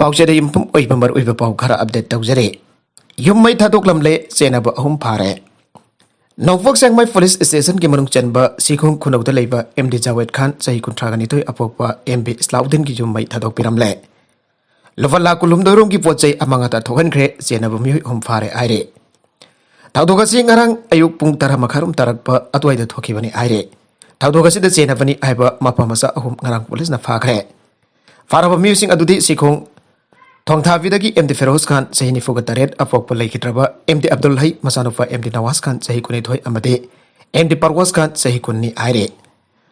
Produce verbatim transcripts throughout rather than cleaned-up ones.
ꯄꯥꯎꯆꯦꯗ ꯌꯨꯝꯐꯝ ꯑꯣꯏꯕ ꯃꯔꯨꯑꯣꯏꯕ ꯄꯥꯎ ꯈꯔ ꯑꯞꯗꯦꯠ ꯇꯧꯖꯔꯤ꯫ ꯌꯨꯝ ꯃꯩ ꯊꯥꯗꯣꯛꯂꯝꯂꯦ, ꯆꯦꯟꯅꯕ ꯑꯍꯨꯝ ꯐꯥꯔꯦ꯫ ꯅꯣꯡꯄꯣꯛ ꯁꯦꯡꯃꯥꯏ ꯄꯨꯂꯤꯁ ꯁ꯭ꯇꯦꯁꯟꯒꯤ ꯃꯅꯨꯡ ꯆꯟꯕ ꯁꯤꯈꯣꯡ ꯈꯨꯅꯧꯗ ꯂꯩꯕ ꯑꯦꯝ ꯗꯤ ꯖꯥꯋꯦꯗ ꯈꯥꯟ, ꯆꯍꯤ ꯀꯨꯟꯊ꯭ꯔꯥꯒ ꯅꯤꯊꯣꯏ ꯑꯄꯣꯛꯄ ꯑꯦꯝ ꯕꯤ ꯏꯁꯂꯥꯎꯗꯤꯟꯒꯤ ꯌꯨꯝ ꯃꯩ ꯊꯥꯗꯣꯛꯄꯤꯔꯝꯂꯦ꯫ ꯂꯨꯄꯥ ꯂꯥꯈ ꯀꯨꯟꯍꯨꯝꯗꯣꯏ ꯔꯣꯝꯒꯤ ꯄꯣꯠ ꯆꯩ ꯑꯃꯥꯡ ꯑꯇꯥ ꯊꯣꯛꯍꯟꯈ꯭ꯔꯦ, ꯆꯦꯟꯅꯕ ꯃꯤꯑꯣꯏ ꯑꯍꯨꯝ ꯐꯥꯔꯦ ꯍꯥꯏꯔꯤ꯫ ꯊꯧꯗꯣꯛ ꯑꯁꯤ ꯉꯔꯥꯡ ꯑꯌꯨꯛ ꯄꯨꯡ ꯇꯔꯥ ꯃꯈꯥꯏꯔꯣꯝ ꯇꯥꯔꯛꯄ ꯑꯗꯨꯋꯥꯏꯗ ꯊꯣꯛꯈꯤꯕꯅꯤ ꯍꯥꯏꯔꯤ꯫ ꯊꯧꯗꯣꯛ ꯑꯁꯤꯗ ꯆꯦꯟꯅꯕꯅꯤ ꯍꯥꯏꯕ ꯃꯄꯥ ꯃꯆꯥ ꯑꯍꯨꯝ ꯉꯔꯥꯡ ꯄꯨꯂꯤꯁꯅ ꯐꯥꯈ꯭ꯔꯦ꯫ ꯐꯥꯔꯕ ꯃꯤꯑꯣꯏꯁꯤꯡ ꯑꯗꯨꯗꯤ ꯁꯤꯈꯣꯡ ꯊꯣꯡꯊꯥꯕꯤꯗꯒꯤ ꯑꯦꯝ ꯗꯤ ꯐꯤꯔꯣꯖ ꯈꯥꯟ, ꯆꯍꯤ ꯅꯤꯐꯨꯒ ꯇꯔꯦꯠ, ꯑꯄꯣꯛꯄ ꯂꯩꯈꯤꯗ꯭ꯔꯕ ꯑꯦꯝ ꯗꯤ ꯑꯕꯗꯨꯜ ꯍꯩ, ꯃꯆꯥꯅꯨꯄꯥ ꯑꯦꯝ ꯗꯤ ꯅꯋꯥꯖ ꯈꯥꯟ, ꯆꯍꯤ ꯀꯨꯟꯅꯤꯊꯣꯏ, ꯑꯃꯗꯤ ꯑꯦꯝ ꯗꯤ ꯄꯔꯋꯥꯖ ꯈꯥꯟ, ꯆꯍꯤ ꯀꯨꯟꯅꯤ ꯍꯥꯏꯔꯤ꯫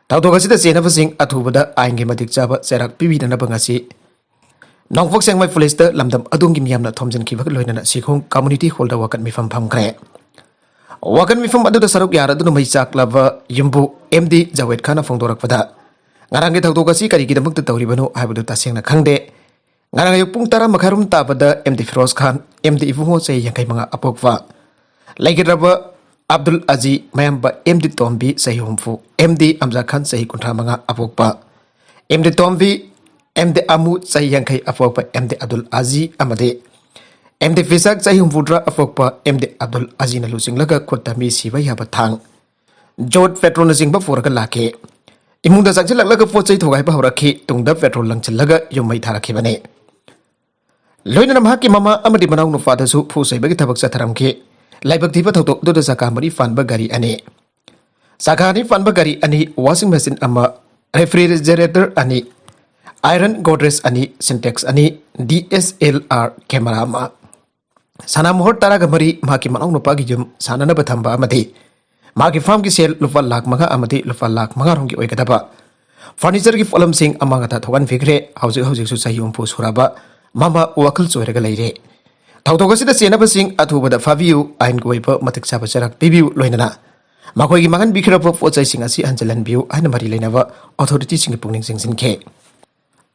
ꯊꯧꯗꯣꯛ ꯑꯁꯤꯗ ꯆꯦꯟꯅꯕꯁꯤꯡ ꯑꯊꯨꯕꯗ ꯑꯥꯏꯟꯒꯤ ꯃꯇꯤꯛ ꯆꯥꯕ ꯆꯩꯔꯥꯛ ꯄꯤꯕꯤꯅꯅꯕ ꯉꯁꯤ ꯅꯣꯡꯄꯣꯛ ꯁꯦꯡꯃꯥꯏ ꯄꯨꯂꯤꯁꯇ ꯂꯝꯗꯝ ꯑꯗꯣꯝꯒꯤ ꯃꯤꯌꯥꯝꯅ ꯊꯣꯝꯖꯤꯟꯈꯤꯕꯒ ꯂꯣꯏꯅꯅ ꯁꯤꯈꯣꯡ ꯀꯝꯃꯨꯅꯤꯇꯤ ꯍꯣꯜꯗ ꯋꯥꯀꯠ ꯃꯤꯐꯝ ꯐꯝꯈ꯭ꯔꯦ꯫ ꯋꯥꯀꯠ ꯃꯤꯐꯝ ꯑꯗꯨꯗ ꯁꯔꯨꯛ ꯌꯥꯔꯗꯨꯅ ꯃꯩ ꯆꯥꯛꯂꯕ ꯌꯨꯝꯕꯨ ꯑꯦꯝ ꯗꯤ ꯖꯥꯋꯦꯗ ꯈꯥꯟꯅ ꯐꯣꯡꯗꯣꯔꯛꯄꯗ, ꯉꯔꯥꯡꯒꯤ ꯊꯧꯗꯣꯛ ꯑꯁꯤ ꯀꯔꯤꯒꯤꯗꯃꯛꯇ ꯇꯧꯔꯤꯕꯅꯣ ꯍꯥꯏꯕꯗꯨ ꯇꯁꯦꯡꯅ ꯈꯪꯗꯦ꯫ ꯉꯔꯥꯡ ꯑꯌꯨꯛ ꯄꯨꯡ ꯇꯔꯥ ꯃꯈꯥꯏꯔꯣꯝ ꯇꯥꯕꯗ ꯑꯦꯝ ꯗꯤ ꯐꯤꯔꯣꯖ ꯈꯥꯟ, ꯑꯦꯝ ꯗꯤ ꯏꯕꯨꯡꯉꯣ, ꯆꯍꯤ ꯌꯥꯡꯈꯩ ꯃꯉꯥ ꯑꯄꯣꯛꯄ, ꯂꯩꯈꯤꯗ꯭ꯔꯕ ꯑꯕꯗꯨꯜ ꯑꯖꯤ, ꯃꯌꯥꯝꯕ ꯑꯦꯝ ꯗꯤ ꯇꯣꯝꯕꯤ, ꯆꯍꯤ ꯍꯨꯝꯐꯨ, ꯑꯦꯝ ꯗꯤ ꯑꯝꯖꯥ ꯈꯥꯟ, ꯆꯍꯤ ꯀꯨꯟꯊ꯭ꯔꯥ ꯃꯉꯥ ꯑꯄꯣꯛꯄ, ꯑꯦꯝ ꯗꯤ ꯇꯣꯝꯕꯤ, ꯑꯦꯝ ꯗꯤ ꯑꯃꯨ, ꯆꯍꯤ ꯌꯥꯡꯈꯩ ꯑꯄꯣꯛꯄ ꯑꯦꯝ ꯗꯤ ꯑꯕꯗꯨꯜ ꯑꯖꯤ ꯑꯃꯗꯤ ꯑꯦꯝ ꯗꯤ ꯐꯤꯁꯥꯛ, ꯆꯍꯤ ꯍꯨꯝꯐꯨꯇꯔꯥ ꯑꯄꯣꯛꯄ ꯑꯦꯝ ꯗꯤ ꯑꯕꯗꯨꯜ ꯑꯖꯤꯅ ꯂꯨꯆꯤꯡꯂꯒ ꯈꯨꯠꯇ ꯃꯤ ꯁꯤꯕ ꯌꯥꯕ ꯊꯥꯡ, ꯖꯣꯠ, ꯄꯦꯇ꯭ꯔꯣꯜꯅꯆꯤꯡꯕ ꯄꯨꯔꯒ ꯂꯥꯛꯈꯤ꯫ ꯏꯃꯨꯡꯗ ꯆꯪꯁꯤꯜꯂꯛꯂꯒ ꯄꯣꯠ ꯆꯩ ꯊꯨꯒꯥꯏꯕ ꯍꯧꯔꯛꯈꯤ꯫ ꯇꯨꯡꯗ ꯄꯦꯇ꯭ꯔꯣꯜ ꯂꯪꯁꯤꯜꯂꯒ ꯌꯨꯝ ꯃꯩ ꯊꯥꯔꯛꯈꯤꯕꯅꯤ꯫ ꯂꯣꯏꯅꯅ ꯃꯍꯥꯛꯀꯤ ꯃꯃꯥ ꯑꯃꯗꯤ ꯃꯅꯥꯎ ꯅꯨꯄꯥꯗꯁꯨ ꯐꯨ ꯆꯩꯕꯒꯤ ꯊꯕꯛ ꯆꯠꯊꯔꯝꯈꯤ꯫ ꯂꯥꯏꯕꯛ ꯊꯤꯕ ꯊꯧꯗꯣꯛ ꯑꯗꯨꯗ ꯆꯀꯥ ꯃꯔꯤ ꯄꯥꯟꯕ ꯒꯥꯔꯤ ꯑꯅꯤ, ꯆꯀꯥ ꯑꯅꯤ ꯄꯥꯟꯕ ꯒꯥꯔꯤ ꯑꯅꯤ, ꯋꯥꯁꯤꯡ ꯃꯦꯆꯤꯟ ꯑꯃ, ꯔꯦꯐ꯭ꯔꯤꯖꯔꯦꯇꯔ ꯑꯅꯤ, ꯑꯥꯏꯔꯟ ꯒꯣꯗ꯭ꯔꯦꯖ ꯑꯅꯤ, ꯁꯤꯟꯇꯦꯛꯁ ꯑꯅꯤ, D S L R camera ꯑꯃ, ꯁꯅꯥ ꯃꯣꯍꯣꯔ ꯇꯔꯥꯒ ꯃꯔꯤ, ꯃꯍꯥꯛꯀꯤ ꯃꯅꯥꯎ ꯅꯨꯄꯥꯒꯤ ꯌꯨꯝ ꯁꯥꯅꯅꯕ ꯊꯝꯕ ꯑꯃꯗꯤ ꯃꯥꯒꯤ ꯐꯥꯝꯒꯤ ꯁꯦꯜ ꯂꯨꯄꯥ ꯂꯥꯈ ꯃꯉꯥ ꯑꯃꯗꯤ ꯂꯨꯄꯥ ꯂꯥꯈ ꯃꯉꯥ ꯔꯣꯝꯒꯤ ꯑꯣꯏꯒꯗꯕ ꯐꯔꯅꯤꯆꯔꯒꯤ ꯄꯣꯠꯂꯝꯁꯤꯡ ꯑꯃꯥꯡ ꯑꯇꯥ ꯊꯣꯛꯍꯟꯕꯤꯈ꯭ꯔꯦ꯫ ꯍꯧꯖꯤꯛ ꯍꯧꯖꯤꯛꯁꯨ ꯆꯍꯤ ꯍꯨꯝꯐꯨ ꯁꯨꯔꯕ ꯃꯃꯥ ꯋꯥꯈꯜ ꯆꯣꯏꯔꯒ ꯂꯩꯔꯦ꯫ ꯊꯧꯗꯣꯛ ꯑꯁꯤꯗ ꯆꯦꯟꯅꯕꯁꯤꯡ ꯑꯊꯨꯕꯗ ꯐꯥꯕꯤꯌꯨ, ꯑꯥꯏꯟꯒꯤ ꯑꯣꯏꯕ ꯃꯇꯤꯛ ꯆꯥꯕ ꯆꯩꯔꯥꯛ ꯄꯤꯕꯤꯌꯨ, ꯂꯣꯏꯅꯅ ꯃꯈꯣꯏꯒꯤ ꯃꯥꯡꯍꯟꯕꯤꯈ꯭ꯔꯕ ꯄꯣꯠ ꯆꯩꯁꯤꯡ ꯑꯁꯤ ꯍꯟꯖꯤꯜꯍꯟꯕꯤꯌꯨ ꯍꯥꯏꯅ ꯃꯔꯤ ꯂꯩꯅꯕ ꯑꯣꯊꯣꯔꯤꯇꯤꯁꯤꯡꯒꯤ ꯄꯨꯛꯅꯤꯡ ꯆꯤꯡꯁꯤꯟꯈꯤ꯫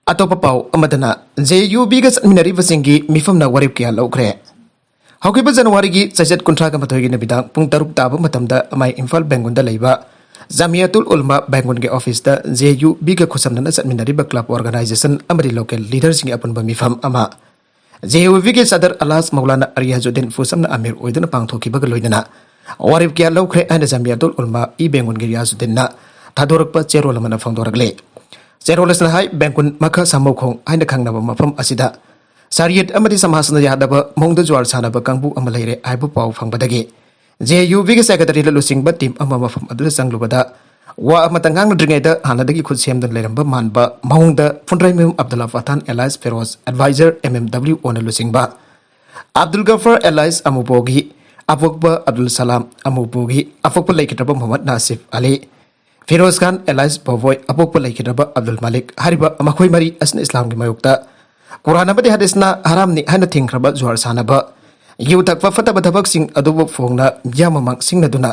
ꯑꯇꯣꯞꯄ ꯄꯥꯎ ꯑꯃꯗꯅ, ꯖꯦ ꯌꯨ ꯕꯤꯒ ꯆꯠꯃꯤꯟꯅꯔꯤꯕꯁꯤꯡꯒꯤ ꯃꯤꯐꯝꯅ ꯋꯥꯔꯦꯞ ꯀꯌꯥ ꯂꯧꯈ꯭ꯔꯦ? ꯍꯧꯈꯤꯕ ꯖꯅꯋꯥꯔꯤꯒꯤ ꯆꯩꯆꯠ ꯀꯨꯟꯊ꯭ꯔꯥꯒ ꯃꯥꯊꯣꯏꯒꯤ ꯅꯨꯃꯤꯗꯥꯡ ꯄꯨꯡ ꯇꯔꯨꯛ ꯇꯥꯕ ꯃꯇꯝꯗ ꯃꯥꯏ ꯏꯝꯐꯥꯜ ꯕꯦꯡꯒꯨꯟꯗ ꯂꯩꯕ ꯖꯥꯃꯤꯌꯥꯇꯨꯜ ꯎꯂꯃꯥ ꯕꯦꯡꯒꯨꯟꯒꯤ ꯑꯣꯐꯤꯁꯇ ꯖꯦ ꯌꯨ ꯕꯤꯒ ꯈꯨꯠꯁꯝꯅꯅ ꯆꯠꯃꯤꯟꯅꯔꯤꯕ ꯀ꯭ꯂꯕ ꯑꯣꯔꯒꯅꯥꯏꯖꯦꯁꯟ ꯑꯃꯗꯤ ꯂꯣꯀꯦꯜ ꯂꯤꯗꯔꯁꯤꯡꯒꯤ ꯑꯄꯨꯟꯕ ꯃꯤꯐꯝ ꯑꯃ꯫ ꯖꯦ ꯌꯨ ꯕꯤꯒꯤ ꯁꯗꯔ ꯑꯂꯥꯁ ꯃꯧꯂꯥꯅꯥ ꯑꯔꯤꯌꯥꯖꯨꯗꯤꯟ ꯐꯨꯁꯝꯅ ꯑꯃꯤꯔ ꯑꯣꯏꯗꯨꯅ ꯄꯥꯡꯊꯣꯛꯈꯤꯕꯒ ꯂꯣꯏꯅꯅ ꯋꯥꯔꯦꯞ ꯀꯌꯥ ꯂꯧꯈ꯭ꯔꯦ ꯍꯥꯏꯅ ꯖꯥꯃꯤꯌꯥꯇꯨꯜ ꯎꯂꯃꯥ ꯏ ꯕꯦꯡꯒꯨꯟꯒꯤ ꯔꯤꯌꯥꯖꯨꯗꯤꯟꯅ ꯊꯥꯗꯣꯔꯛꯄ ꯆꯦꯔꯣꯜ ꯑꯃꯅ ꯐꯣꯡꯗꯣꯔꯛꯂꯤ꯫ ꯆꯦꯔꯣꯜ ꯑꯁꯤꯅ ꯍꯥꯏ, ꯕꯦꯡꯒꯨꯟ ꯃꯈꯥ ꯁꯥꯃꯧꯈꯣꯡ ꯍꯥꯏꯅ ꯈꯪꯅꯕ ꯃꯐꯝ ꯑꯁꯤꯗ ꯁꯥꯔꯤꯌꯠ ꯑꯃꯗꯤ ꯁꯃꯥꯖꯅ ꯌꯥꯗꯕ ꯃꯑꯣꯡꯗ ꯖꯨꯋꯥꯔ ꯁꯥꯟꯅꯕ ꯀꯥꯡꯕꯨ ꯑꯃ ꯂꯩꯔꯦ ꯍꯥꯏꯕ ꯄꯥꯎ ꯐꯪꯕꯗꯒꯤ ꯖꯦ ꯌꯨ ꯕꯤꯒꯤ ꯁꯦꯀ꯭ꯔꯦꯇꯔꯤꯅ ꯂꯨꯆꯤꯡꯕ ꯇꯤꯝ ꯑꯃ ꯃꯐꯝ ꯑꯗꯨꯗ ꯆꯪꯂꯨꯕꯗ ꯋꯥ ꯑꯃꯇ ꯉꯥꯡꯅꯗ꯭ꯔꯤꯉꯩꯗ ꯍꯥꯟꯅꯗꯒꯤ ꯈꯨꯠ ꯁꯦꯝꯗꯨꯅ ꯂꯩꯔꯝꯕ ꯃꯥꯟꯕ ꯃꯑꯣꯡꯗ Phundreimayum Abdulla Pathan alias Firoz, adviser M M W ꯑꯣꯅ ꯂꯨꯆꯤꯡꯕ ꯑꯕꯗꯨꯜ ꯒꯐꯔ ꯑꯦꯂꯥꯏꯁ ꯑꯃꯨꯕꯣꯒꯤ ꯑꯄꯣꯛꯄ ꯑꯕꯗꯨꯜ ꯁꯂꯥꯝ ꯑꯃꯨꯕꯣꯒꯤ ꯑꯄꯣꯛꯄ ꯂꯩꯈꯤꯗ꯭ꯔꯕ ꯃꯨꯍꯝꯃꯗ ꯅꯥꯁꯤꯐ ꯑꯂꯤ, ꯐꯤꯔꯣꯖ ꯈꯥꯟ ꯑꯦꯂꯥꯏꯁ ꯕꯣꯕꯣꯏ ꯑꯄꯣꯛꯄ ꯂꯩꯈꯤꯗ꯭ꯔꯕ ꯑꯕꯗꯨꯜ ꯃꯥꯂꯤꯛ ꯍꯥꯏꯔꯤꯕ ꯃꯈꯣꯏ ꯃꯔꯤ ꯑꯁꯤꯅ ꯏꯁꯂꯥꯝꯒꯤ ꯃꯥꯌꯣꯛꯇ ꯀꯨꯔꯥꯟ ꯑꯃꯗꯤ ꯍꯗꯤꯁꯅ ꯍꯔꯥꯝꯅꯤ ꯍꯥꯏꯅ ꯊꯤꯡꯈ꯭ꯔꯕ ꯖꯨꯋꯥꯔ ꯁꯥꯟꯅꯕ, ꯌꯨ ꯊꯛꯄ ꯐꯠꯇꯕ ꯊꯕꯛꯁꯤꯡ ꯑꯗꯨꯕꯨ ꯐꯣꯡꯅ ꯃꯤꯌꯥꯝ ꯃꯃꯥꯡ ꯁꯤꯡꯅꯗꯨꯅ,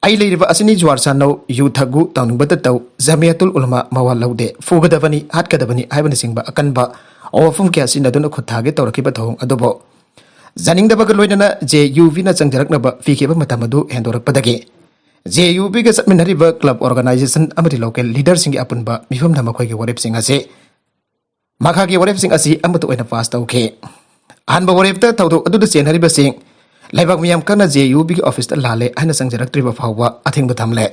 "ꯑꯩ ꯂꯩꯔꯤꯕ ꯑꯁꯤꯅꯤ, ꯖꯨꯋꯥꯔ ꯁꯥꯟꯅꯧ, ꯌꯨ ꯊꯛꯎ, ꯇꯧꯅꯤꯡꯕꯇ ꯇꯧ, ꯖꯃꯤꯌꯥꯇꯨꯜ ꯎꯂꯃꯥ ꯃꯋꯥ ꯂꯧꯗꯦ, ꯐꯨꯒꯗꯕꯅꯤ, ꯍꯥꯠꯀꯗꯕꯅꯤ" ꯍꯥꯏꯕꯅꯆꯤꯡꯕ ꯑꯀꯟꯕ ꯋꯥꯐꯝ ꯀꯌꯥ ꯁꯤꯖꯤꯟꯅꯗꯨꯅ ꯈꯨꯠ ꯊꯥꯒꯦ ꯇꯧꯔꯛꯈꯤꯕ ꯊꯧꯑꯣꯡ ꯑꯗꯨꯕꯨ ꯌꯥꯅꯤꯡꯗꯕꯒ ꯂꯣꯏꯅꯅ ꯖꯦ ꯌꯨ ꯕꯤꯅ ꯆꯪꯖꯔꯛꯅꯕ ꯄꯤꯈꯤꯕ ꯃꯇꯝ ꯑꯗꯨ ꯍꯦꯟꯗꯣꯔꯛꯄꯗꯒꯤ ꯖꯦ ꯌꯨ ꯕꯤꯒ ꯆꯠꯃꯤꯟꯅꯔꯤꯕ ꯀ꯭ꯂꯕ ꯑꯣꯔꯒꯅꯥꯏꯖꯦꯁꯟ ꯑꯃꯗꯤ ꯂꯣꯀꯦꯜ ꯂꯤꯗꯔꯁꯤꯡꯒꯤ ꯑꯄꯨꯟꯕ ꯃꯤꯐꯝꯗ ꯃꯈꯣꯏꯒꯤ ꯋꯥꯔꯦꯞꯁꯤꯡ ꯑꯁꯤ, ꯃꯈꯥꯒꯤ ꯋꯥꯔꯦꯞꯁꯤꯡ ꯑꯁꯤ ꯑꯃꯠꯇ ꯑꯣꯏꯅ ꯄꯥꯁ ꯇꯧꯈꯤ꯫ ꯑꯍꯥꯟꯕ ꯋꯥꯔꯦꯞꯇ ꯊꯧꯗꯣꯛ ꯑꯗꯨꯗ ꯆꯦꯟꯅꯔꯤꯕꯁꯤꯡ ꯂꯩꯕꯥꯛ ꯃꯤꯌꯥꯝ ꯀꯟꯅ ꯖꯦ ꯌꯨ ꯕꯤꯒꯤ ꯑꯣꯐꯤꯁꯇ ꯂꯥꯜꯂꯦ ꯍꯥꯏꯅ ꯆꯪꯖꯔꯛꯇ꯭ꯔꯤꯕ ꯐꯥꯎꯕ ꯑꯊꯤꯡꯕ ꯊꯝꯂꯦ꯫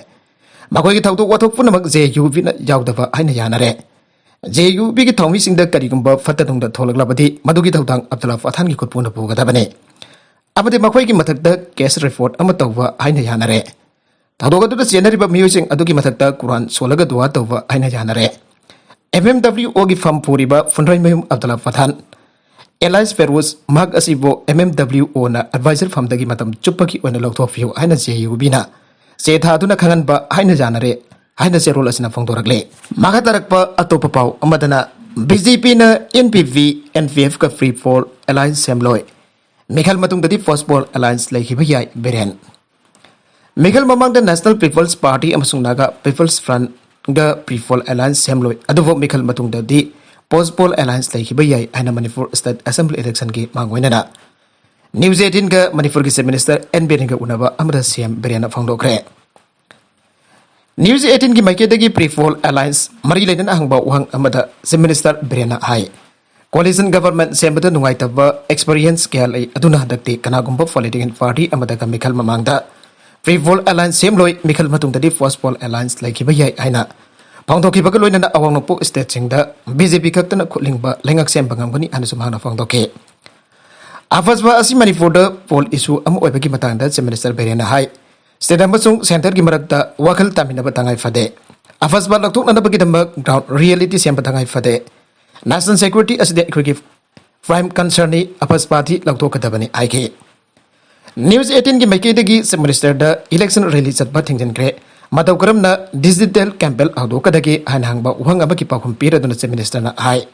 ꯃꯈꯣꯏꯒꯤ ꯊꯧꯗꯣꯛ ꯋꯥꯊꯣꯛ ꯄꯨꯝꯅꯃꯛ ꯖꯦ ꯌꯨ ꯕꯤꯅ ꯌꯥꯎꯗꯕ ꯍꯥꯏꯅ ꯌꯥꯅꯔꯦ꯫ ꯖꯦ ꯌꯨ ꯕꯤꯒꯤ ꯊꯧꯃꯤꯁꯤꯡꯗ ꯀꯔꯤꯒꯨꯝꯕ ꯐꯠꯇ ꯅꯨꯡꯗ ꯊꯣꯛꯂꯛꯂꯕꯗꯤ ꯃꯗꯨꯒꯤ ꯊꯧꯗꯥꯡ ꯑꯕꯗꯨꯜꯂꯥ ꯄꯊꯥꯟꯒꯤ ꯈꯨꯠꯄꯨꯅ ꯄꯨꯒꯗꯕꯅꯤ ꯑꯃꯗꯤ ꯃꯈꯣꯏꯒꯤ ꯃꯊꯛꯇ ꯀꯦꯁ ꯔꯤꯄꯣꯔꯠ ꯑꯃ ꯇꯧꯕ ꯍꯥꯏꯅ ꯌꯥꯅꯔꯦ꯫ ꯊꯧꯗꯣꯛ ꯑꯗꯨꯗ ꯆꯦꯟꯅꯔꯤꯕ ꯃꯤꯑꯣꯏꯁꯤꯡ ꯑꯗꯨꯒꯤ ꯃꯊꯛꯇ ꯀꯨꯔꯥꯟ ꯁꯣꯜꯂꯒ ꯗꯨꯋꯥ ꯇꯧꯕ ꯍꯥꯏꯅ ꯌꯥꯅꯔꯦ꯫ ꯑꯦꯝ ꯑꯦꯝ ꯗꯕ꯭ꯂꯤꯎ ꯑꯣꯒꯤ ꯐꯝ ꯄꯨꯔꯤꯕ ꯐꯨꯟꯗ꯭ꯔꯩꯃꯌꯨꯝ ꯑꯕꯗꯨꯜꯂꯥ ꯄꯊꯥꯟ, ꯑꯦꯂꯥꯏꯁ ꯐꯦꯔꯣꯖ, ꯃꯍꯥꯛ ꯑꯁꯤꯕꯨ ꯑꯦꯝ ꯑꯦꯝ ꯗꯕ꯭ꯂꯤꯎ ꯑꯣꯅ ꯑꯦꯗꯚꯥꯏꯖꯔ ꯐꯝꯗꯒꯤ ꯃꯇꯝ ꯆꯨꯞꯄꯒꯤ ꯑꯣꯏꯅ ꯂꯧꯊꯣꯛꯄꯤꯌꯨ ꯍꯥꯏꯅ ꯖꯦ ꯌꯨ ꯕꯤꯅ ꯆꯦ ꯊꯥꯗꯨꯅ ꯈꯪꯍꯟꯕ ꯍꯥꯏꯅ ꯌꯥꯅꯔꯦ ꯍꯥꯏꯅ ꯆꯦꯔꯣꯜ ꯑꯁꯤꯅ ꯐꯣꯡꯗꯣꯔꯛꯂꯤ꯫ ꯃꯈꯥ ꯇꯥꯔꯛꯄ ꯑꯇꯣꯞꯄ ꯄꯥꯎ ꯑꯃꯗꯅ ꯕꯤ ꯖꯦ ꯄꯤꯅ N P P, N P ꯑꯦꯐꯀ ꯐ꯭ꯔꯤ ꯐꯣꯔ ꯑꯦꯂꯥꯏꯟꯁ ꯁꯦꯝꯂꯣꯏ꯫ ꯃꯤꯈꯜ ꯃꯇꯨꯡꯗꯗꯤ ꯄꯣꯁꯄꯣꯜ ꯑꯦꯂꯥꯏꯟꯁ ꯂꯩꯈꯤꯕ ꯌꯥꯏ, ꯕꯤꯔꯦꯟ꯫ ꯃꯤꯈꯜ ꯃꯃꯥꯡꯗ ꯅꯦꯁꯅꯦꯜ ꯄꯤꯄꯜꯁ ꯄꯥꯔꯇꯤ ꯑꯃꯁꯨꯡ ꯅꯥꯒꯥ ꯄꯤꯄꯜꯁ ꯐ꯭ꯔꯟꯠꯒ ꯄ꯭ꯔꯤꯐꯣꯜ ꯑꯦꯂꯥꯏꯟꯁ ꯁꯦꯝꯂꯣꯏ, ꯑꯗꯨꯕꯨ ꯃꯤꯈꯜ ꯃꯇꯨꯡꯗꯗꯤ ꯄꯣꯁꯄꯣꯜ ꯑꯦꯂꯥꯏꯟꯁ ꯂꯩꯈꯤꯕ ꯌꯥꯏ ꯍꯥꯏꯅ ꯃꯅꯤꯄꯨꯔ ꯁ꯭ꯇꯦꯠ ꯑꯦꯁꯦꯝꯕ꯭ꯂꯤ ꯏꯂꯦꯛꯁꯟꯒꯤ ꯃꯥꯡꯑꯣꯏꯅꯅ ꯅ꯭ꯌꯨꯁ ꯑꯩꯠꯇꯤꯟꯒ ꯃꯅꯤꯄꯨꯔꯒꯤ ꯆꯤꯐ ꯃꯤꯅꯤꯁꯇꯔ ꯑꯦꯟ ꯕꯤꯔꯦꯟꯒ ꯎꯅꯕ ꯑꯃꯗ ꯁꯤ ꯑꯦꯝ ꯕꯤꯔꯦꯟꯅ ꯐꯣꯡꯗꯣꯛꯈ꯭ꯔꯦ꯫ News eighteen ꯒꯤ ꯃꯥꯏꯀꯩꯗꯒꯤ pre poll alliance ꯃꯔꯤ ꯂꯩꯅꯅ ꯍꯪꯕ ꯋꯥꯍꯪ ꯑꯃꯗ Chief Minister ꯕꯤꯔꯦꯟꯅ ꯍꯥꯏ, coalition government ꯁꯦꯝꯕꯗ ꯅꯨꯡꯉꯥꯏꯇꯕ experience ꯀꯌꯥ ꯂꯩ, ꯑꯗꯨꯅ ꯍꯟꯗꯛꯇꯤ ꯀꯅꯥꯒꯨꯝꯕ political party ꯑꯃꯗꯒ ꯃꯤꯈꯜ ꯃꯃꯥꯡꯗ pre poll alliance ꯁꯦꯝꯂꯣꯏ, ꯃꯤꯈꯜ ꯃꯇꯨꯡꯗꯗꯤ post poll alliance ꯂꯩꯈꯤꯕ ꯌꯥꯏ ꯍꯥꯏꯅ ꯐꯣꯡꯗꯣꯛꯈꯤꯕꯒ ꯂꯣꯏꯅꯅ ꯑꯋꯥꯡ ꯅꯣꯡꯄꯣꯛ stateꯁꯤꯡꯗ BJP ꯈꯛꯇꯅ ꯈꯨꯠꯂꯤꯡꯕ ꯂꯩꯉꯥꯛ ꯁꯦꯝꯕ ꯉꯝꯒꯅꯤ ꯍꯥꯏꯅꯁꯨ ꯃꯍꯥꯛꯅ ꯐꯣꯡꯗꯣꯛꯈꯤ꯫ ꯑꯐꯖꯕ ꯑꯁꯤ ꯃꯅꯤꯄꯨꯔꯗ poll issue ꯑꯃ ꯑꯣꯏꯕꯒꯤ ꯃꯇꯥꯡꯗ Chief Minister ꯕꯤꯔꯦꯟꯅ ꯍꯥꯏ, state ꯑꯃꯁꯨꯡ centreꯒꯤ ꯃꯔꯛꯇ ꯋꯥꯈꯜ ꯇꯥꯃꯤꯟꯅꯕ ꯇꯉꯥꯏ ꯐꯗꯦ꯫ ꯑꯐꯖꯕ ꯂꯧꯊꯣꯛꯅꯅꯕꯒꯤꯗꯃꯛ ground reality ꯁꯦꯝꯕ ꯇꯉꯥꯏ ꯐꯗꯦ꯫ National security ꯑꯁꯤꯗꯤ ꯑꯩꯈꯣꯏꯒꯤ prime concernꯅꯤ, ꯑꯐꯖꯕꯗꯤ ꯂꯧꯊꯣꯛꯀꯗꯕꯅꯤ ꯍꯥꯏꯈꯤ꯫ News eighteen ꯒꯤ ꯃꯥꯏꯀꯩꯗꯒꯤ Chief Ministerꯗ election rally ꯆꯠꯄ ꯊꯤꯡꯖꯤꯟꯈ꯭ꯔꯦ꯫ ꯃꯇꯧ ꯀꯔꯝꯅ digital campaign ꯍꯧꯗꯣꯛꯀꯗꯒꯦ ꯍꯥꯏꯅ ꯍꯪꯕ ꯋꯥꯍꯪ ꯑꯃꯒꯤ ꯄꯥꯎꯈꯨꯝ ꯄꯤꯔꯗꯨꯅ Chief Ministerꯅ ꯍꯥꯏ,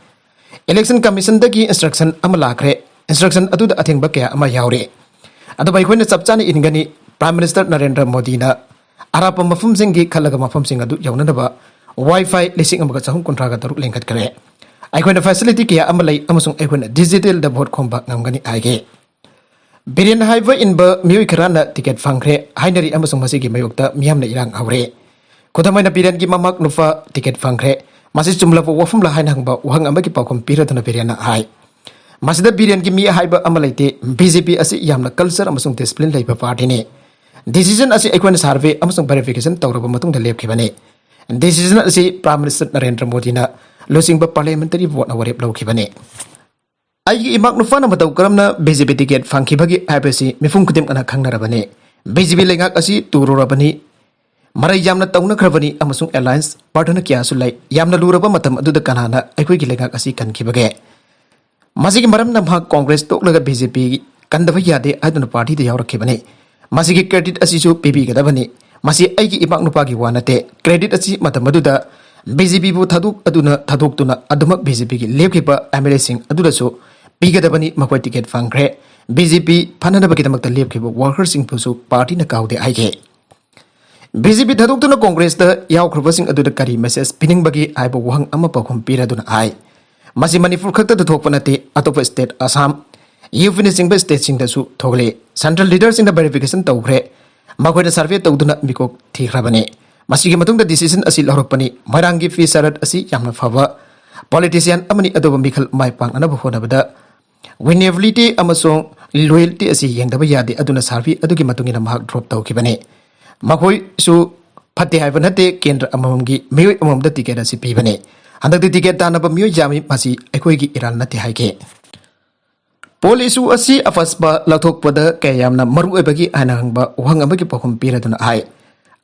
Election Commissionꯗꯒꯤ instruction ꯑꯃ ꯂꯥꯛꯈ꯭ꯔꯦ꯫ Instruction ꯑꯗꯨꯗ ꯑꯊꯤꯡꯕ ꯀꯌꯥ ꯑꯃ ꯌꯥꯎꯔꯤ꯫ ꯑꯗꯨꯕꯨ ꯑꯩꯈꯣꯏꯅ ꯆꯞ ꯆꯥꯅ ꯏꯟꯒꯅꯤ꯫ Prime Minister ꯅꯔꯦꯟꯗ꯭ꯔ ꯃꯣꯗꯤꯅ ꯑꯔꯥꯞꯄ ꯃꯐꯝꯁꯤꯡꯒꯤ ꯈꯜꯂꯒ ꯃꯐꯝꯁꯤꯡ ꯑꯗꯨ ꯌꯧꯅꯅꯕ Wi-Fi ꯂꯤꯁꯤꯡ ꯑꯃꯒ ꯆꯍꯨꯝ ꯀꯨꯟꯊ꯭ꯔꯥꯒ ꯇꯔꯨꯛ ꯂꯤꯡꯈꯠꯈ꯭ꯔꯦ꯫ ꯑꯩꯈꯣꯏꯅ facility ꯀꯌꯥ ꯑꯃ ꯂꯩ ꯑꯃꯁꯨꯡ ꯑꯩꯈꯣꯏꯅ digitalꯗ vote ꯈꯣꯝꯕ ꯉꯝꯒꯅꯤ ꯍꯥꯏꯈꯤ꯫ ꯕꯤꯔꯦꯟ ꯍꯥꯏꯕ ꯏꯟꯕ ꯃꯤꯑꯣꯏ ꯈꯔꯅ ticket ꯐꯪꯈ꯭ꯔꯦ ꯍꯥꯏꯅꯔꯤ ꯑꯃꯁꯨꯡ ꯃꯁꯤꯒꯤ ꯃꯥꯌꯣꯛꯇ ꯃꯤꯌꯥꯝꯅ ꯏꯔꯥꯡ ꯍꯧꯔꯦ꯫ ꯈꯨꯗꯝ ꯑꯣꯏꯅ ꯕꯤꯔꯦꯟꯒꯤ ꯃꯃꯥ ꯅꯨꯄꯥ ticket ꯐꯪꯈ꯭ꯔꯦ꯫ ꯃꯁꯤ ꯆꯨꯝꯂꯕ ꯋꯥꯐꯝꯂ ꯍꯥꯏꯅ ꯍꯪꯕ ꯋꯥꯍꯪ ꯑꯃꯒꯤ ꯄꯥꯎꯈꯨꯝ ꯄꯤꯔꯗꯨꯅ ꯕꯤꯔꯦꯟꯅ ꯍꯥꯏ, ꯃꯁꯤꯗ ꯕꯤꯔꯦꯟꯒꯤ ꯃꯤ ꯍꯥꯏꯕ ꯑꯃ ꯂꯩꯇꯦ꯫ BJP ꯑꯁꯤ ꯌꯥꯝꯅ culture ꯑꯃꯁꯨꯡ discipline ꯂꯩꯕ partyꯅꯤ꯫ Decision ꯑꯁꯤ ꯑꯩꯈꯣꯏꯅ survey ꯑꯃꯁꯨꯡ verification ꯇꯧꯔꯕ ꯃꯇꯨꯡꯗ ꯂꯦꯞꯈꯤꯕꯅꯤ꯫ Decision ꯑꯁꯤ Prime Minister ꯅꯔꯦꯟꯗ꯭ꯔ ꯃꯣꯗꯤꯅ ꯂꯨꯆꯤꯡꯕ parliamentary voteꯅ ꯋꯥꯔꯦꯞ ꯂꯧꯈꯤꯕꯅꯤ꯫ ꯑꯩꯒꯤ ꯏꯃꯥꯛ ꯅꯨꯄꯥꯅ ꯃꯇꯧ ꯀꯔꯝꯅ BJP ticket ꯐꯪꯈꯤꯕꯒꯦ ꯍꯥꯏꯕꯁꯤ ꯃꯤꯄꯨꯝ ꯈꯨꯗꯤꯡꯃꯛꯅ ꯈꯪꯅꯔꯕꯅꯤ꯫ BJP ꯂꯩꯉꯥꯛ ꯑꯁꯤ ꯇꯨꯔꯨꯔꯕꯅꯤ, ꯃꯔꯩ ꯌꯥꯝꯅ ꯇꯧꯅꯈ꯭ꯔꯕꯅꯤ ꯑꯃꯁꯨꯡ alliance partner ꯀꯌꯥꯁꯨ ꯂꯩ꯫ ꯌꯥꯝꯅ ꯂꯨꯔꯕ ꯃꯇꯝ ꯑꯗꯨꯗ ꯀꯅꯥꯅ ꯑꯩꯈꯣꯏꯒꯤ ꯂꯩꯉꯥꯛ ꯑꯁꯤ ꯀꯟꯈꯤꯕꯒꯦ? ꯃꯁꯤꯒꯤ ꯃꯔꯝꯅ ꯃꯍꯥꯛ Congress ꯇꯣꯛꯂꯒ BJP ꯀꯟꯗꯕ ꯌꯥꯗꯦ ꯍꯥꯏꯗꯨꯅ partyꯗ ꯌꯥꯎꯔꯛꯈꯤꯕꯅꯤ꯫ ꯃꯁꯤꯒꯤ credit ꯑꯁꯤꯁꯨ ꯄꯤꯕꯤꯒꯗꯕꯅꯤ꯫ ꯃꯁꯤ ꯑꯩꯒꯤ ꯏꯃꯥꯛ ꯅꯨꯄꯥꯒꯤ ꯋꯥ ꯅꯠꯇꯦ꯫ Credit ꯑꯁꯤ ꯃꯇꯝ ꯑꯗꯨꯗ BJPꯕꯨ ꯊꯥꯗꯣꯛ ꯑꯗꯨꯅ ꯊꯥꯗꯣꯛꯇꯨꯅ ꯑꯗꯨꯃꯛ BJPꯒꯤ ꯂꯦꯞꯈꯤꯕ MLAꯁꯤꯡ ꯑꯗꯨꯗꯁꯨ ꯄꯤꯒꯗꯕꯅꯤ꯫ ꯃꯈꯣꯏ ticket ꯐꯪꯈ꯭ꯔꯦ꯫ BJP ꯐꯅꯅꯕꯒꯤꯗꯃꯛꯇ ꯂꯦꯞꯈꯤꯕ workerꯁꯤꯡꯕꯨꯁꯨ partyꯅ ꯀꯥꯎꯗꯦ ꯍꯥꯏꯈꯤ꯫ BJP ꯊꯥꯗꯣꯛꯇꯨꯅ Congressꯇ ꯌꯥꯎꯈ꯭ꯔꯕꯁꯤꯡ ꯑꯗꯨꯗ ꯀꯔꯤ message ꯄꯤꯅꯤꯡꯕꯒꯦ ꯍꯥꯏꯕ ꯋꯥꯍꯪ ꯑꯃ ꯄꯥꯎꯈꯨꯝ ꯄꯤꯔꯗꯨꯅ ꯍꯥꯏ, ꯃꯁꯤ ꯃꯅꯤꯄꯨꯔ ꯈꯛꯇꯗ ꯊꯣꯛꯄ ꯅꯠꯇꯦ, ꯑꯇꯣꯞꯄ state ꯑꯁꯥꯝ, UPꯅꯆꯤꯡꯕ stateꯁꯤꯡꯗꯁꯨ ꯊꯣꯛꯂꯦ꯫ Central leaderꯁꯤꯡꯅ verification ꯇꯧꯈ꯭ꯔꯦ꯫ ꯃꯈꯣꯏꯅ survey ꯇꯧꯗꯨꯅ ꯃꯤꯀꯣꯛ ꯊꯤꯈ꯭ꯔꯕꯅꯤ꯫ ꯃꯁꯤꯒꯤ ꯃꯇꯨꯡꯗ decision ꯑꯁꯤ ꯂꯧꯔꯛꯄꯅꯤ꯫ ꯃꯣꯏꯔꯥꯡꯒꯤ ꯐꯤ ꯁꯔꯠ ꯑꯁꯤ ꯌꯥꯝꯅ ꯐꯕ politician ꯑꯃꯅꯤ, ꯑꯗꯨꯕꯨ ꯃꯤꯈꯜ ꯃꯥꯏ ꯄꯥꯛꯅꯅꯕ ꯍꯣꯠꯅꯕꯗ winnability ꯑꯃꯁꯨꯡ loyalty ꯑꯁꯤ ꯌꯦꯡꯗꯕ ꯌꯥꯗꯦ, ꯑꯗꯨꯅ survey ꯑꯗꯨꯒꯤ ꯃꯇꯨꯡ ꯏꯟꯅ ꯃꯍꯥꯛ drop ꯇꯧꯈꯤꯕꯅꯤ꯫ ꯃꯈꯣꯏꯁꯨ ꯐꯠꯇꯦ ꯍꯥꯏꯕ ꯅꯠꯇꯦ, ꯀꯦꯟꯗ꯭ꯔ ꯑꯃꯃꯝꯒꯤ ꯃꯤꯑꯣꯏ ꯑꯃꯃꯝꯗ ticket ꯑꯁꯤ ꯄꯤꯕꯅꯤ꯫ ꯍꯟꯗꯛꯇꯤ ticket ꯇꯥꯟꯅꯕ ꯃꯤꯑꯣꯏ ꯌꯥꯝꯃꯤ, ꯃꯁꯤ ꯑꯩꯈꯣꯏꯒꯤ ꯏꯔꯥꯜ ꯅꯠꯇꯦ ꯍꯥꯏꯈꯤ꯫ Poll issue ꯑꯁꯤ ꯑꯐꯁꯕꯥ ꯂꯧꯊꯣꯛꯄꯗ ꯀꯌꯥ ꯌꯥꯝꯅ ꯃꯔꯨ ꯑꯣꯏꯕꯒꯦ ꯍꯥꯏꯅ ꯍꯪꯕ ꯋꯥꯍꯪ ꯑꯃꯒꯤ ꯄꯥꯎꯈꯨꯝ ꯄꯤꯔꯗꯨꯅ ꯍꯥꯏ,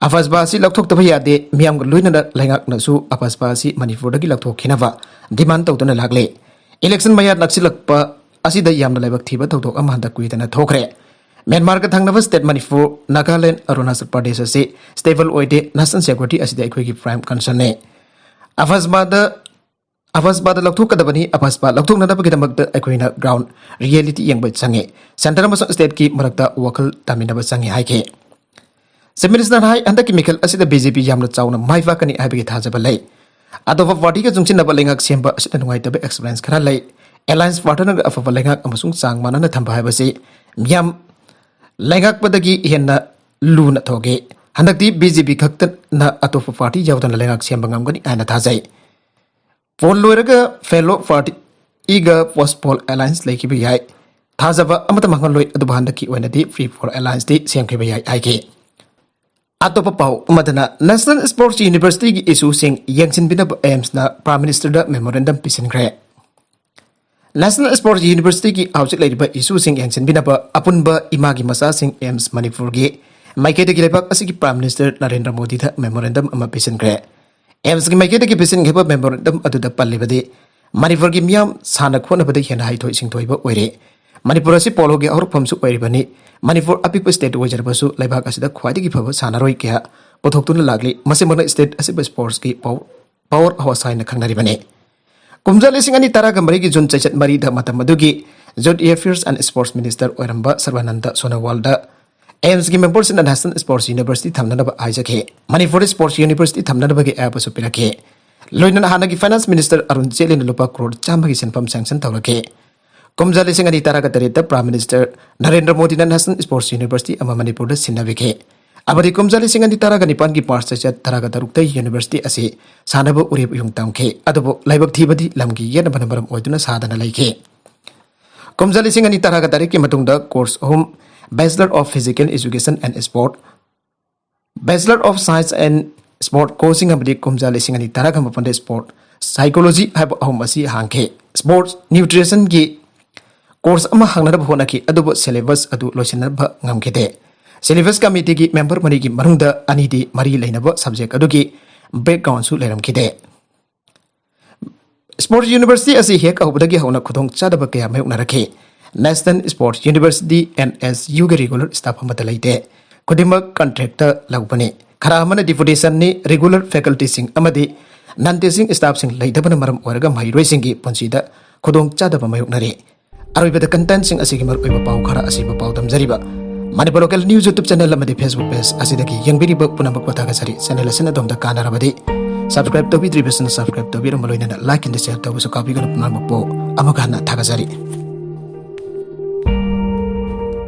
ꯑꯐꯁꯕꯥ ꯑꯁꯤ ꯂꯧꯊꯣꯛꯇꯕ ꯌꯥꯗꯦ, ꯃꯤꯌꯥꯝꯒ ꯂꯣꯏꯅꯅ ꯂꯩꯉꯥꯛꯅꯁꯨ ꯑꯐꯁꯕꯥ ꯑꯁꯤ ꯃꯅꯤꯄꯨꯔꯗꯒꯤ ꯂꯧꯊꯣꯛꯈꯤꯅꯕ demand ꯇꯧꯗꯨꯅ ꯂꯥꯛꯂꯦ꯫ Election ꯃꯌꯥ ꯅꯛꯁꯤꯜꯂꯛꯄ ꯑꯁꯤꯗ ꯌꯥꯝꯅ ꯂꯥꯏꯕꯛ ꯊꯤꯕ ꯊꯧꯗꯣꯛ ꯑꯃ ꯍꯟꯗꯛ ꯀꯨꯏꯗꯅ ꯊꯣꯛꯈ꯭ꯔꯦ꯫ ꯃ꯭ꯌꯥꯟꯃꯥꯔꯒ ꯊꯪꯅꯕ state ꯃꯅꯤꯄꯨꯔ, ꯅꯥꯒꯥꯂꯦꯟ, ꯑꯔꯨꯅꯥꯆꯜ ꯄ꯭ꯔꯗꯦꯁ ꯑꯁꯤ stable ꯑꯣꯏꯗꯦ꯫ National security ꯑꯁꯤꯗꯤ ꯑꯩꯈꯣꯏꯒꯤ prime concernꯅꯤ꯫ ꯑꯐꯁꯕꯥꯗ ꯑꯐꯁꯕꯥꯗ ꯂꯧꯊꯣꯛꯀꯗꯕꯅꯤ꯫ ꯑꯐꯁꯕꯥ ꯂꯧꯊꯣꯛꯅꯅꯕꯒꯤꯗꯃꯛꯇ ꯑꯩꯈꯣꯏꯅ ground reality ꯌꯦꯡꯕ ꯆꯪꯉꯤ꯫ Centre ꯑꯃꯁꯨꯡ stateꯀꯤ ꯃꯔꯛꯇ ꯋꯥꯈꯜ ꯇꯥꯃꯤꯟꯅꯕ ꯆꯪꯉꯤ ꯍꯥꯏꯈꯤ꯫ Chief Ministerꯅ ꯍꯥꯏ, ꯍꯟꯗꯛꯀꯤ ꯃꯤꯈꯜ ꯑꯁꯤꯗ BJP ꯌꯥꯝꯅ ꯆꯥꯎꯅ ꯃꯥꯏ ꯄꯥꯛꯀꯅꯤ ꯍꯥꯏꯕꯒꯤ ꯊꯥꯖꯕ ꯂꯩ꯫ ꯑꯇꯣꯞꯄ partyꯒ ꯆꯨꯡꯁꯤꯟꯅꯕ ꯂꯩꯉꯥꯛ ꯁꯦꯝꯕ ꯑꯁꯤꯗ ꯅꯨꯡꯉꯥꯏꯇꯕ experience ꯈꯔ ꯂꯩ꯫ Alliance partnerꯒ ꯑꯐꯕ ꯂꯩꯉꯥꯛ ꯑꯃꯁꯨꯡ ꯆꯥꯡ ꯃꯥꯟꯅꯅ ꯊꯝꯕ ꯍꯥꯏꯕꯁꯤ ꯃꯤꯌꯥꯝ ꯂꯩꯉꯥꯛꯄꯗꯒꯤ ꯍꯦꯟꯅ ꯂꯨꯅ ꯊꯣꯛꯏ꯫ ꯍꯟꯗꯛꯇꯤ BJP ꯈꯛꯇꯅ ꯑꯇꯣꯞꯄ party ꯌꯥꯎꯗꯅ ꯂꯩꯉꯥꯛ ꯁꯦꯝꯕ ꯉꯝꯒꯅꯤ ꯍꯥꯏꯅ ꯊꯥꯖꯩ꯫ Poll ꯂꯣꯏꯔꯒ fellow partyꯒ post poll alliance ꯂꯩꯈꯤꯕ ꯌꯥꯏ꯫ ꯊꯥꯖꯕ ꯑꯃꯠꯇ ꯃꯥꯡꯍꯜꯂꯣꯏ, ꯑꯗꯨꯕꯨ ꯍꯟꯗꯛꯀꯤ ꯑꯣꯏꯅꯗꯤ free poll allianceꯇꯤ ꯁꯦꯝꯈꯤꯕ ꯌꯥꯏ ꯍꯥꯏꯈꯤ꯫ ꯑꯇꯣꯞꯄ ꯄꯥꯎ ꯑꯃꯗꯅ, National Sports Universityꯒꯤ issueꯁꯤꯡ ꯌꯦꯡꯁꯤꯟꯕꯤꯅꯕ AIIMSꯅ Prime Ministerꯗ memorandum ꯄꯤꯁꯤꯟꯈ꯭ꯔꯦ꯫ National Sports Universityꯒꯤ ꯍꯧꯖꯤꯛ ꯂꯩꯔꯤꯕ issueꯁꯤꯡ ꯌꯦꯡꯁꯤꯟꯕꯤꯅꯕ ꯑꯄꯨꯟꯕ ꯏꯃꯥꯒꯤ ꯃꯆꯥꯁꯤꯡ AIIMS ꯃꯅꯤꯄꯨꯔꯒꯤ ꯃꯥꯏꯀꯩꯗꯒꯤ ꯂꯩꯕꯥꯛ ꯑꯁꯤꯒꯤ Prime Minister ꯅꯔꯦꯟꯗ꯭ꯔ ꯃꯣꯗꯤꯗ memorandum ꯑꯃ ꯄꯤꯁꯤꯟꯈ꯭ꯔꯦ꯫ AIIMSꯀꯤ ꯃꯥꯏꯀꯩꯗꯒꯤ ꯄꯤꯁꯤꯟꯈꯤꯕ memorandum ꯑꯗꯨꯗ ꯄꯜꯂꯤꯕꯗꯤ, ꯃꯅꯤꯄꯨꯔꯒꯤ ꯃꯤꯌꯥꯝ ꯁꯥꯟꯅ ꯈꯣꯠꯅꯕꯗ ꯍꯦꯟꯅ ꯍꯩꯊꯣꯏ ꯁꯤꯡꯊꯣꯏꯕ ꯑꯣꯏꯔꯦ꯫ ꯃꯅꯤꯄꯨꯔ ꯑꯁꯤ poloꯒꯤ ꯍꯧꯔꯛꯐꯝꯁꯨ ꯑꯣꯏꯔꯤꯕꯅꯤ꯫ ꯃꯅꯤꯄꯨꯔ ꯑꯄꯤꯛꯄ state ꯑꯣꯏꯖꯔꯕꯁꯨ ꯂꯩꯕꯥꯛ ꯑꯁꯤꯗ ꯈ꯭ꯋꯥꯏꯗꯒꯤ ꯐꯕ ꯁꯥꯟꯅꯔꯣꯏ ꯀꯌꯥ ꯄꯨꯊꯣꯛꯇꯨꯅ ꯂꯥꯛꯂꯤ꯫ ꯃꯁꯤꯃꯛꯅ state ꯑꯁꯤꯕꯨ sportsꯀꯤ pow-, powerhouse ꯍꯥꯏꯅ ꯈꯪꯅꯔꯤꯕꯅꯤ꯫ ꯀꯨꯝꯖꯥ ꯂꯤꯁꯤꯡ ꯑꯅꯤ ꯇꯔꯥꯒ ꯃꯔꯤꯒꯤ June ꯆꯩꯆꯠ ꯃꯔꯤꯗ ꯃꯇꯝ ꯑꯗꯨꯒꯤ Youth Affairs and Sports Minister ꯑꯣꯏꯔꯝꯕ ꯁꯔꯕꯥꯅꯟꯗ ꯁꯣꯅꯣꯋꯥꯜꯗ AIIMSꯀꯤ memberꯁꯤꯡꯅ National Sports University ꯊꯝꯅꯅꯕ ꯍꯥꯏꯖꯈꯤ꯫ ꯃꯅꯤꯄꯨꯔꯗ Sports University ꯊꯝꯅꯅꯕꯒꯤ ꯑꯌꯥꯕꯁꯨ ꯄꯤꯔꯛꯈꯤ꯫ ꯂꯣꯏꯅꯅ ꯍꯥꯟꯅꯒꯤ Finance Minister ꯑꯔꯨꯟ ꯖꯦꯠꯂꯤꯅ ꯂꯨꯄꯥ ꯀ꯭ꯔꯣꯔ ꯆꯥꯝꯃꯒꯤ ꯁꯦꯟꯐꯝ sanction ꯇꯧꯔꯛꯈꯤ꯫ ꯀꯨꯝꯖꯥ ꯂꯤꯁꯤꯡ ꯑꯅꯤ ꯇꯔꯥꯒ ꯇꯔꯦꯠꯇ Prime Minister ꯅꯔꯦꯟꯗ꯭ꯔ ꯃꯣꯗꯤꯅ National Sports University ꯑꯃ ꯃꯅꯤꯄꯨꯔꯗ ꯁꯤꯟꯅꯕꯤꯈꯤ꯫ ꯑꯃꯗꯤ ꯀꯨꯝꯖꯥ ꯂꯤꯁꯤꯡ ꯑꯅꯤ ꯇꯔꯥꯒ ꯅꯤꯄꯥꯟꯒꯤ ꯃꯥꯔꯆ ꯆꯩꯆꯠ ꯇꯔꯥꯒ ꯇꯔꯨꯛꯇ ꯌꯨꯅꯤꯚꯔꯁꯤꯇꯤ ꯑꯁꯤ ꯁꯥꯟꯅꯕ ꯎꯔꯦꯞ ꯌꯨꯡ ꯇꯝꯈꯤ꯫ ꯑꯗꯨꯕꯨ ꯂꯥꯏꯕꯛ ꯊꯤꯕꯗꯤ ꯂꯝꯒꯤ ꯌꯦꯠꯅꯕꯅ ꯃꯔꯝ ꯑꯣꯏꯗꯨꯅ ꯁꯥꯗꯅ ꯂꯩꯈꯤ꯫ ꯀꯨꯝꯖꯥ ꯂꯤꯁꯤꯡ ꯑꯅꯤ ꯇꯔꯥꯒ ꯇꯔꯦꯠꯀꯤ ꯃꯇꯨꯡꯗ ꯀꯣꯔꯁ ꯑꯍꯨꯝ, Bachelor of Physical Education and Sport, Bachelor of Science and Sport ꯀꯣꯔꯁꯁꯤꯡ ꯑꯃꯗꯤ ꯀꯨꯝꯖꯥ ꯂꯤꯁꯤꯡ ꯑꯅꯤ ꯇꯔꯥꯒ ꯃꯥꯄꯟꯗ Sport Psychology ꯍꯥꯏꯕ ꯑꯍꯨꯝ ꯑꯁꯤ ꯍꯥꯡꯈꯤ꯫ Sports Nutritionꯒꯤ ꯀꯣꯔꯁ ꯑꯃ ꯍꯥꯡꯅꯅꯕ ꯍꯣꯠꯅꯈꯤ, ꯑꯗꯨꯕꯨ ꯁꯦꯂꯦꯕꯁ ꯑꯗꯨ ꯂꯣꯏꯁꯤꯟꯅꯕ ꯉꯝꯈꯤꯗꯦ꯫ ꯁꯦꯂꯦꯕꯁ ꯀꯃꯤꯇꯤꯒꯤ ꯃꯦꯝꯕꯔ ꯃꯔꯤꯒꯤ ꯃꯅꯨꯡꯗ ꯑꯅꯤꯗꯤ ꯃꯔꯤ ꯂꯩꯅꯕ ꯁꯕꯖꯦꯛ ꯑꯗꯨꯒꯤ ꯕꯦꯛꯒ꯭ꯔꯥꯎꯟꯁꯨ ꯂꯩꯔꯝꯈꯤꯗꯦ꯫ ꯁ꯭ꯄꯣꯔꯠꯁ ꯌꯨꯅꯤꯚꯔꯁꯤꯇꯤ ꯑꯁꯤ ꯍꯦꯛ ꯍꯧꯕꯗꯒꯤ ꯍꯧꯅ ꯈꯨꯗꯣꯡꯆꯥꯗꯕ ꯀꯌꯥ ꯃꯥꯌꯣꯛꯅꯔꯛꯈꯤ꯫ National Sports University, NSUꯒꯤ ꯔꯤꯒꯨꯂꯔ ꯁ꯭ꯇꯥꯐ ꯑꯃꯠꯇ ꯂꯩꯇꯦ꯫ ꯈꯨꯗꯤꯡꯃꯛ ꯀꯟꯇ꯭ꯔꯦꯛꯇ ꯂꯧꯕꯅꯤ꯫ ꯈꯔ ꯑꯃꯅ ꯗꯤꯄꯨꯇꯦꯁꯟꯅꯤ, ꯔꯤꯒꯨꯂꯔ ꯐꯦꯀꯜꯇꯤꯁꯤꯡ ꯑꯃꯗꯤ ꯅꯟ ꯇꯤꯆꯤꯡ ꯁ꯭ꯇꯥꯐꯁꯤꯡ ꯂꯩꯇꯕꯅ ꯃꯔꯝ ꯑꯣꯏꯔꯒ ꯃꯍꯩꯔꯣꯏꯁꯤꯡꯒꯤ ꯄꯨꯟꯁꯤꯗ ꯈꯨꯗꯣꯡꯆꯥꯗꯕ ꯃꯥꯌꯣꯛꯅꯔꯤ꯫ ꯑꯔꯣꯏꯕꯗ ꯀꯟꯇꯦꯟꯠꯁꯤꯡ ꯑꯁꯤꯒꯤ ꯃꯔꯨꯑꯣꯏꯕ ꯄꯥꯎ ꯈꯔ ꯑꯁꯤꯕꯨ ꯄꯥꯎꯗꯝꯖꯔꯤꯕ Manipur local news YouTube channel ꯑꯃꯗꯤ Facebook ꯄꯦꯖ ꯑꯁꯤꯗꯒꯤ ꯌꯦꯡꯕꯤꯔꯤꯕ ꯄꯨꯝꯅꯃꯛꯄꯨ ꯊꯥꯒꯠꯆꯔꯤ꯫ ꯆꯦꯅꯦꯜ ꯑꯁꯤꯅ ꯑꯗꯣꯝꯗ ꯀꯥꯟꯅꯔꯕꯗꯤ ꯁꯕꯁꯀ꯭ꯔꯥꯏꯕ ꯇꯧꯕꯤꯗ꯭ꯔꯤꯕꯁꯤꯡꯅ ꯁꯕꯁꯀ꯭ꯔꯥꯏꯕ ꯇꯧꯕꯤꯔꯝꯕ ꯂꯣꯏꯅꯅ ꯂꯥꯏꯛ ꯑꯦꯟ ꯁꯤꯌꯔ ꯇꯧꯕꯁꯨ ꯀꯥꯎꯕꯤꯒꯅꯨ꯫ ꯄꯨꯝꯅꯃꯛꯄꯨ ꯑꯃꯨꯛ ꯍꯟꯅ ꯊꯥꯒꯠꯆꯔꯤ꯫